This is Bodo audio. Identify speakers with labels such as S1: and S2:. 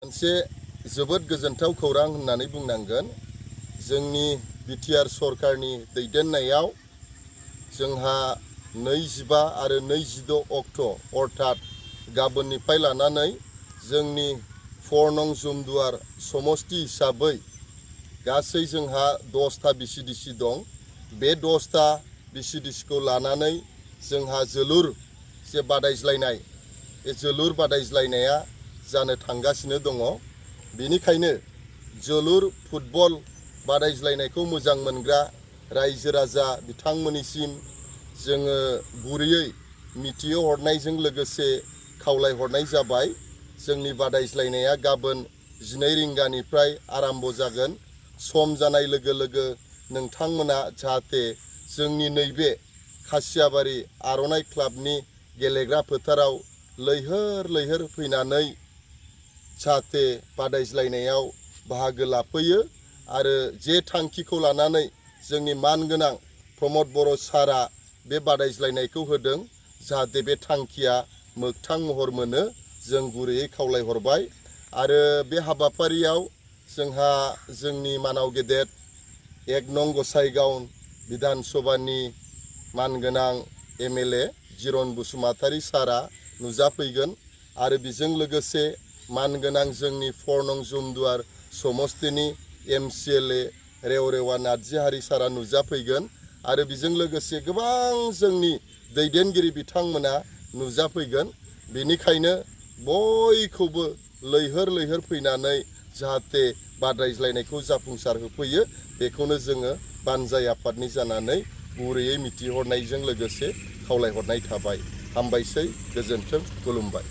S1: मोनसे जोबोद गोजोनथाव खौरां होननानै बुंनांगोन। जोंनि बिटिआर सरकारनि दैदेननायाव जोंहा 25 आरो 26 अक्ट' अर्थात गाबोननिफ्राय लानानै जोंनि 4 नं जुमदुवार समस्ति हिसाबै गासै जोंहा 10था बिसिडिसि दं। बे 10था बिसिडिसिखौ लानानै जोंहा जोलुर जे बादायज्लायनाय बे जोलुर बादायज्लायनाया जानो थांगासिनो दङ। बेनिखायनो जोलुर फुटबल बादायज्लायनायखौ मोजां मोनग्रा रायजो राजा बिथांमोननिसिम जोङो गुरैयै मिथिहरनायजों लोगोसे खावलायहरनाय जाबाय। जोंनि बादायज्लायनाया गाबोन 12 रिंगानिफ्राय आराम्भ जागोन। सम जानाय लोगो लोगो नोंथांमोना जाहाथे जोंनि नैबे खासियाबारि आर'नाइ क्लाबनि गेलेग्रा फोथाराव लैहोर लैहोर फैनानै जाहाथे बादायज्लायनायाव बाहागो लाफैयो आरो जे थांखिखौ लानानै जोंनि मानगोनां प्रमद बर' सारा बे बादायज्लायनायखौ होदों, जाहाथे बे थांखिया मोगथां महर मोनो जों गुरैयै खावलायहरबाय। आरो बे हाबाफारियाव जोंहा जोंनि मानाव गेदेर 1 नं गसाइगाव बिधान सभानि मानगोनां एमएलए जिरन बसुमतारी सारा नुजाफैगोन आरो बेजों लोगोसे मानगोनां जोंनि 4 नं जुमदुवार समस्तिनि एमएलए रेवरेवा नार्जिहारि सारा नुजाफैगोन आरो बेजों लोगोसे गोबां जोंनि दैदेनगिरि बिथांमोना नुजाफैगोन। बेनिखायनो बयखौबो लैहोर लैहोर फैनानै जाहाथे बादायज्लायनायखौ जाफुंसार होफैयो, बेखौनो जोङो बानजाय आफादनि जानानै गुरैयै मिथिहरनायजों लोगोसे खावलायहरनाय थाबाय। हामबायसै, गोजोन्थों, खुलुमबाय।